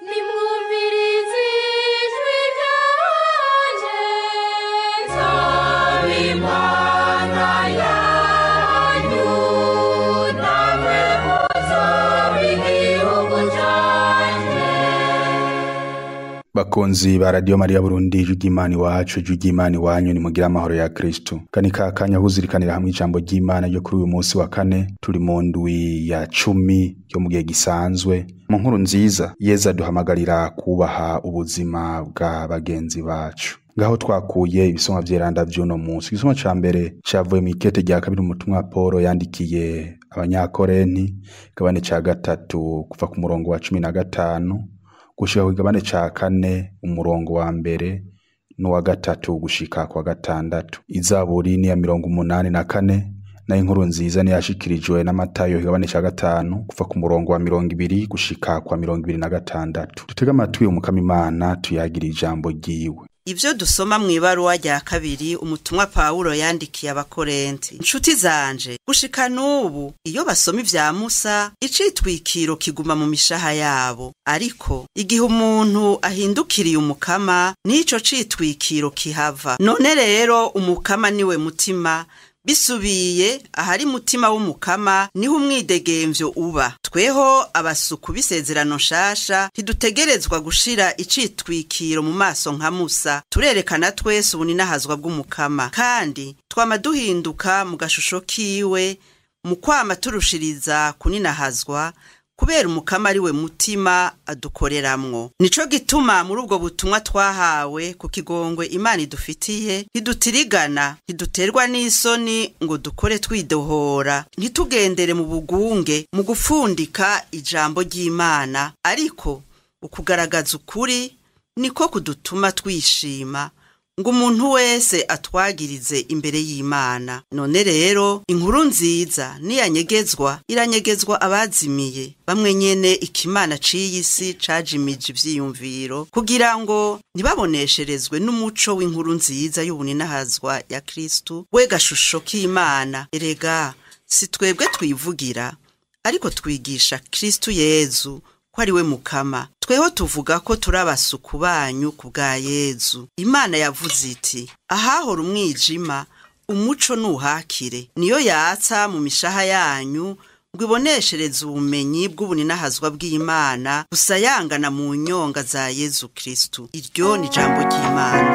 Nimwumvirize ijwi ryanje, nsaba Imana yanyu, namwe muzoba igihugu canje. Bakunzi ba Radio Maria Burundi, ijwi ry'Imana iwacu, ijwi ry'Imana iwanyu, nimugire amahoro ya Kristo. Kani ka kanya huzirikanira hamwe ijambo ry'Imana ryo kuri uyu munsi wa kane, turi mu ndwi ya 10 yo mu gihe gisanzwe. Mu nkuru nziza, Yezu aduhamagarira kubaha ubuzima bwa bagenzi bacu. Ngaho twakuye ibisomwa vyeranda vy'uno munsi. Igisomwa ca mbere cavuye mw'ikete rya kabiri umutumwa Paul yandikiye abanyakorenti, igabane ca 3 kuva ku murongo wa 15 gushika ku kigabane ca 4 umurongo wa mbere n'uwa 3 gushika kwa 6. Izaburi ni ya 84 na inkuru nziza ni yashikirijwe na Matayo kigabane ca 5 kuva ku murongo wa 20 gushika kwa 26. Dutega amatwi umukama Imana tuyagira ijambo ryiwe. Ivyo dusoma mw'ibaruwa rya kabiri umutumwa Pawulo yandikiye abakorenti. Nshuti zanje, gushika n'ubu iyo basoma ivya Musa, icitwikiro kiguma mu mishaha yabo. Ariko igihe umuntu ahindukiriye umukama, n'ico citwikiro kihava. None rero umukama niwe mutima, bisubiye ahari mutima w'umukama niho umwidegemvyo uba. Tweho abasuku b'isezerano nshasha ntidutegerezwa gushira icitwikiro mu maso nka Musa. Turerekana twese ubuninahazwa bw'umukama, kandi twama duhinduka mu gashusho kiwe, mu kwama turushiriza kuninahazwa, kubera umukama ari we mutima adukoreramwo. Nico gituma muri ubwo butumwa twahawe ku kigongwe Imana idufitiye, ntidutirigana, ntiduterwa n'isoni ngo dukore twidohora, ntitugendere mu bugunge mu gupfundika ijambo ry'Imana, ariko ukugaragaza ukuri niko kudutuma twishima, ngo umuntu wese atwagirize imbere y'Imana. None rero inkuru nziza niyanyegezwa, iranyegezwa abazimiye, bamwe nyene ikimana c'iyi si cajimije ivyiyumviro, kugira ngo ntibabonesherezwe n'umuco w'inkuru nziza y'ubuninahazwa ya Kristu, we gashusho k'Imana. Erega si twebwe twivugira, ariko twigisha Kristu Yezu ko ari we mukama. Tweho tuvuga ko turi abasuku banyu ku bwa Yezu. Imana yavuze iti: ahahora umwijima, umuco nuhakire. Niyo yatsa mu mishaha yanyu, ngo iboneshereze ubumenyi bw'ubuninahazwa bw'Imana busayangana mu nyonga za Yezu Kristu. Iryo ni ijambo ry'Imana.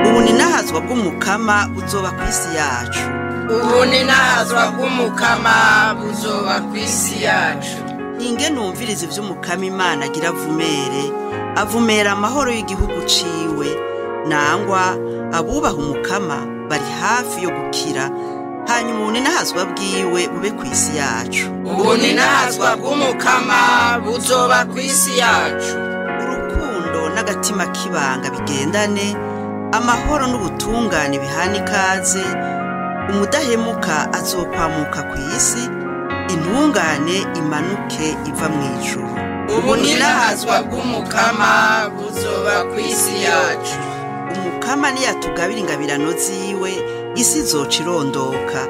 Ubuninahazwa bw'umukama buzoba kw'isi yacu. Ubuninahazwa bw'umukama buzoba kw'isi yacu. Inge numvirize ivy'umukama Imana agira avumere, avumera amahoro y'igihugu ciwe. Nangwa abubaha umukama bari hafi yo gukira, hanyuma ubuninahazwa bwiwe bube kw'isi yacu. Ubuninahazwa bw'umukama buzoba kw'isi yacu. Urukundo n'agatima k'ibanga bigendane, amahoro n'ubutungane bihana ikaze. Umudahemuka azokwamuka kw'isi, intungane imanuke iva mw'ijuru. Ubuninahazwa bw'umukama buzoba kw'isi yacu. Umukama niyatugabira ingabirano ziwe, isi izoca irondoka.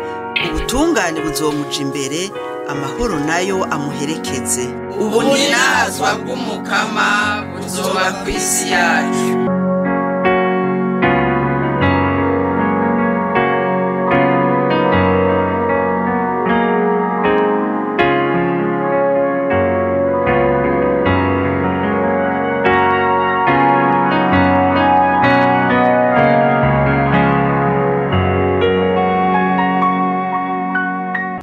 Ubutungane buzomuja imbere, amahoro nayo amuherekeze. Ubuninahazwa bw'umukama buzoba kw'isi yacu.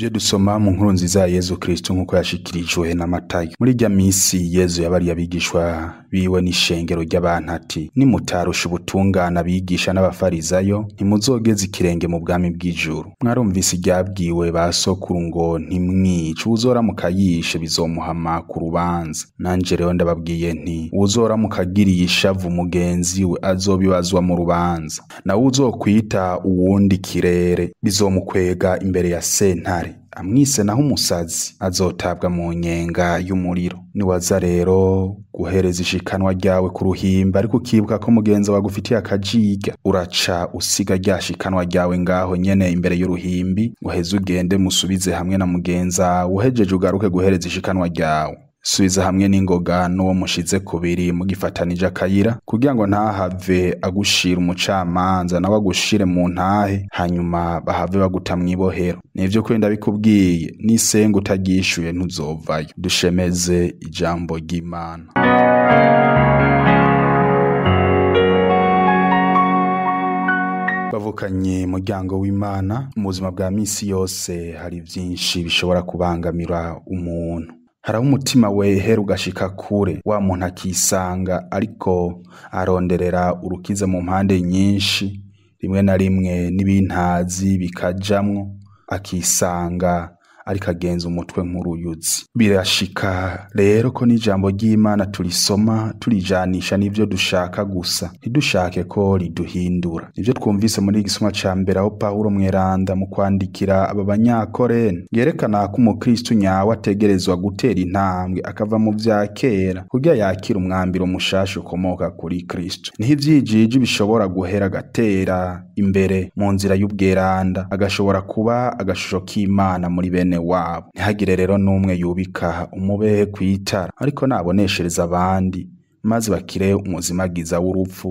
Ivyo dusoma mu nkuru nziza ya Yezu Kristo nkuko yashikirijwe na Matayo. Muri irya misi Yezu yabariye abigishwa biwe n'ishengero ry'abantu ati: nimutarusha ubutungane abigisha n'abafarizayo, ntimuzogeza ikirenge mu bwami bw'ijuru. Mwarumvise iryabwiwe ba sokuru ngo ntimwice, uwuzoramuka yishe bizomuhama ku rubanza. Nanje rero ndababwiye nti: uwuzoramuka agiriye ishavu mugenzi we azobibazwa mu rubanza, nawe uzokwita uwundi kirere bizomukwega imbere ya sentare. Amwise naho umusazi azotabwa mu nyenga y'umuriro. Niwaza rero Guhereza ishikanwa ryawe ku ruhimbi ariko ukibuka ko mugenzi wawe agufitiye akajiga, uraca usiga rya shikanwa ryawe ngaho nyene imbere y'uruhimbi, uheze ugende musubize hamwe na mugenzawe, uhejeje ugaruke guhereza ishikanwa ryawe. Subiza hamwe n'ingoga n'uwo mushize kubiri mugifatanije akayira, kugira ngo ntahave agushira umucamanza nawe agushire mu ntahe, hanyuma bahave baguta mw'ibohero. Nivyo kuri ndabikubwiye, n'isenga utaryishuye ntuzovayo. Dushemeze ijambo ry'Imana. Bavukanye muryango w'Imana, mu buzima bwa misi yose hari vyinshi bishobora kubangamira umuntu. Haraho umutima wehera ugashika kure, wa muntu akisanga ariko aronderera urukiza mu mpande nyinshi, rimwe na rimwe n'ibintazi bikajamwo, akisanga ariko agenza umutwe nk'uruyuzi. Birashika rero ko n'ijambo ry'Imana turisoma turijanisha n'ivyo dushaka gusa, ntidushake ko riduhindura. Nivyo twumvise muri igisomwa ca mbere aho Pawulo mweranda mu kwandikira aba banyakorene yerekana ko umukristo nyawe ategerezwa gutera intambwe akava mu vya kera kugira yakire umwambiro mushasha ukomoka kuri Kristo. Niho ivyijiji bishobora guhera agatera imbere mu nzira y'ubweranda, agashobora kuba agashusho k'Imana muri bene wabo. Ntihagire rero n'umwe yubika umubehe kw'itara, ariko naboneshereza abandi, maze bakire umuzimagiza w'urupfu,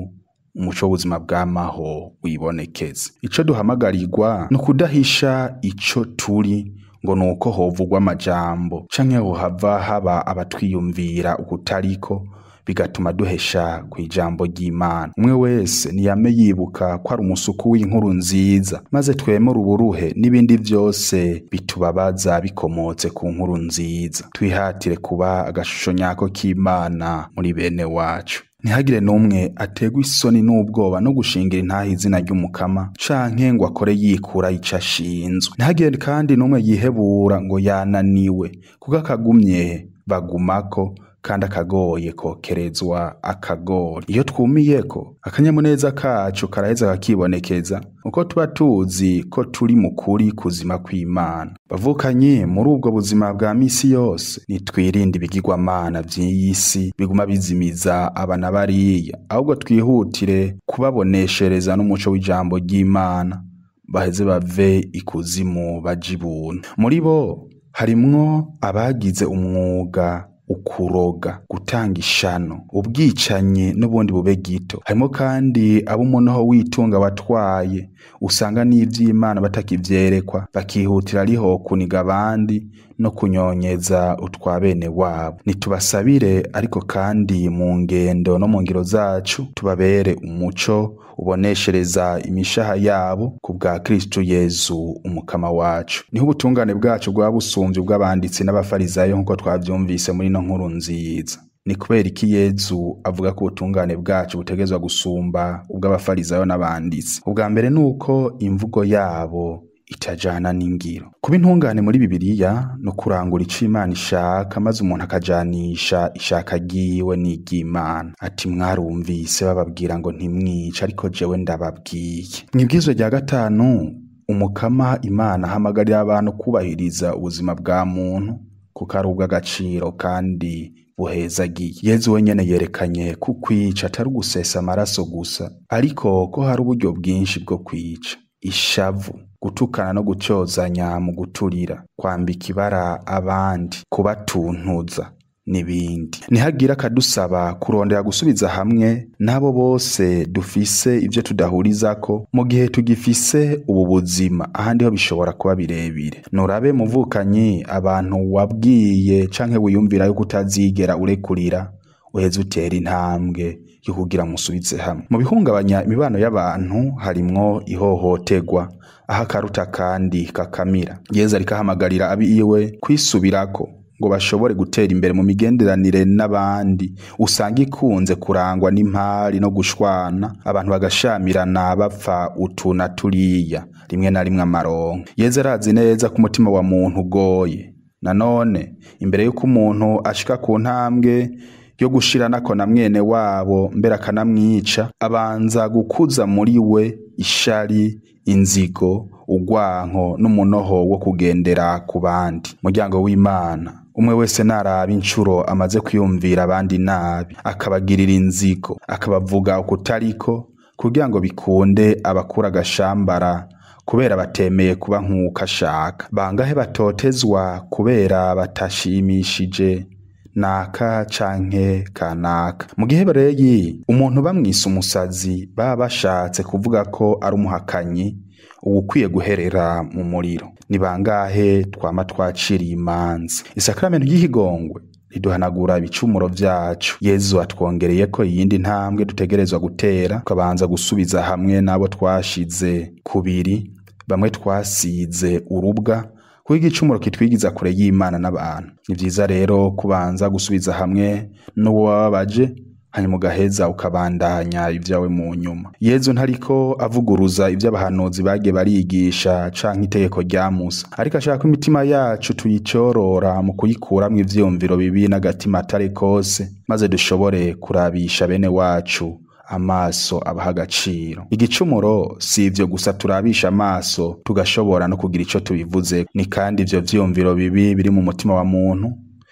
umuco w'ubuzima bw'amaho wibonekeze. Ico duhamagarirwa ni ukudahisha ico turi ngo nuko hovugwa amajambo canke hohava haba abatwiyumvira ukutariko, bigatuma duhesha kw'ijambo ry'Imana. Umwe wese niyame yibuka ko ari umusuku w'inkuru nziza, maze twemere uburuhe n'ibindi vyose bitubabaza bikomotse ku nkuru nziza. Twihatire kuba agashusho nyako k'Imana muri bene wacu. Ntihagire n'umwe aterwa isoni n'ubwoba no gushingira intahe izina ry'Umukama, canke ngo akore yikura ico ashinzwe. Ntihagire kandi n'umwe yihebura ngo yananiwe, kuko akagumye bagumako, kandi akagoye kokerezwa akagori. Iyo twumiyeko, akanyamuneza kacu karaheza kakibonekeza, uko tuba tuzi ko turi mu kuri kuzima kw'Imana. Bavukanye, muri ubwo buzima bwa misi yose, nitwirinde ibigirwamana vy'iyi si biguma bizimiza aba na bariya, ahubwo twihutire kubaboneshereza n'umuco w'ijambo ry'Imana, baheze bave ikuzimu baje ibuntu. Muri bo harimwo abagize umwuga ukuroga, gutanga ishano, ubwicanyi n'ubundi bube gito. Harimo kandi abo umunoho w'itunga watwaye, usanga n'ivy'Imana batakivyerekwa, bakihutira ariho kuniga abandi no kunyonyeza utwa bene wabo. Nitubasabire ariko kandi mu ngendo no mu ngiro zacu tubabere umuco uboneshereza imishaha yabo ku bwa Kristo Yezu umukama wacu. Niho ubutungane bwacu bwaba busumvye ubw'abanditsi n'abafarizayo nk'uko twavyumvise muri ino nkuru nziza. Ni kubera iki Yezu avuga ko ubutungane bwacu butegerezwa gusumba ubw'abafarizayo n'abanditsi? Ubwa mbere nuko imvugo yabo itajana n'ingiro. Kuba intungane muri Bibiliya no kurangura ico Imana ishaka, maze umuntu akajanisha ishaka ryiwe n'iry'Imana. Ati mwarumvise bababwira ngo ntimwice, ariko jewe ndababwiye. Mw'ibwirizwa rya gatanu, Umukama Imana ahamagarira abantu kubahiriza ubuzima bwa muntu, kuko ari ubw'agaciro kandi buhezagiye. Yezu wenyene yerekanye ko kwica atari ugusesa amaraso gusa, ariko ko hari uburyo bwinshi bwo kwica: ishavu, gutukana no gutyozanya mu guturira, kwambika ibara abandi, kubatuntuza n'ibindi. Nihagira akadusaba kurondera gusubiza hamwe n'abo bose dufise ivyo tudahurizako mu gihe tugifise ubu buzima, ahandi ho bishobora kuba birebire. Nurabe muvukanyi, abantu wabwiye canke wiyumvira yuko utazigera urekurira, uheze utera intambwe yo kugira musubize hamwe. Mu bihungabanya imibano y'abantu harimwo ihohoterwa, aho akaruta kandi kakamira. Yezu ariko ahamagarira abiwe kwisubirako ngo bashobore gutera imbere mu migenderanire n'abandi, usanga ikunze kurangwa n'impari no gushwana, abantu bagashamirana bapfa utu na turiya, rimwe na rimwe amaronko. Yezu arazi neza ko umutima wa muntu ugoye. Nanone imbere y'uko umuntu ashika ku ntambwe yo gushiranako na mwene wabo mbere akanamwica, abanza gukuza muri we ishari, inzigo, urwanko n'umunoho wo kugendera ku bandi. Muryango w'Imana, Umwe wese naraba incuro amaze kwiyumvira abandi nabi, akabagirira inzigo, akabavuga ukutariko, kugira ngo bikunde abakura agashambara kubera batemeye kuba nk'uko ashaka. Bangahe batotezwa kubera batashimishije naka canke kanaka. Mu gihebereyi umuntu bamwise umusazi baba bashatse kuvuga ko ari umuhakanyi uwukwiye guherera mu muriro. Ni bangahe twama twaciriye imanza? Isakramentu ry'ikigongwe riduhanagura ibicumuro vyacu. Yezu atwongereye ko iyindi ntambwe dutegerezwa gutera, tukabanza gusubiza hamwe n'abo twashize kubiri, bamwe twasize urubwa, kuko igicumuro kitwigiza kure y'Imana n'abantu. Ni vyiza rero kubanza gusubiza hamwe n'uwo wababaje, hanyuma ugaheza ukabandanya ivyawe mu nyuma. Yezu ntariko avuguruza ivyo abahanuzi bagiye barigisha canke itegeko rya Musa, ariko ashaka ko imitima yacu tuyicorora mu kuyikuramwo ivyiyumviro bibi n'agatima atari kose, maze dushobore kurabisha bene wacu amaso abaha agaciro. Igicumuro si ivyo gusa turabisha amaso tugashobora no kugira ico tubivuze, ni kandi ivyo vyiyumviro bibi biri mu mutima wa muntu,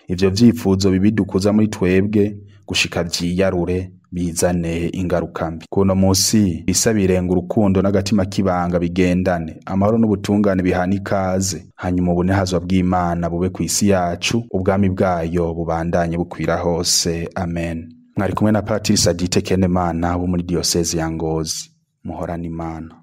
ivyo vyifuzo bibi dukuza muri twebwe gushika vyiyarure bizane ingaruka mbi. Kuno musi bisabirenga urukundo n'agatima k'ibanga bigendane, amahoro n'ubutungane bihana ikaze, hanyuma ubunehazwa bw'Imana bube kw'isi yacu, ubwami bwayo bubandanye bukwira hose. Amen. Mwari kumwe na Patiri Sadite Kenemana wo muri Diyoseze ya Ngozi. Muhorane Imana.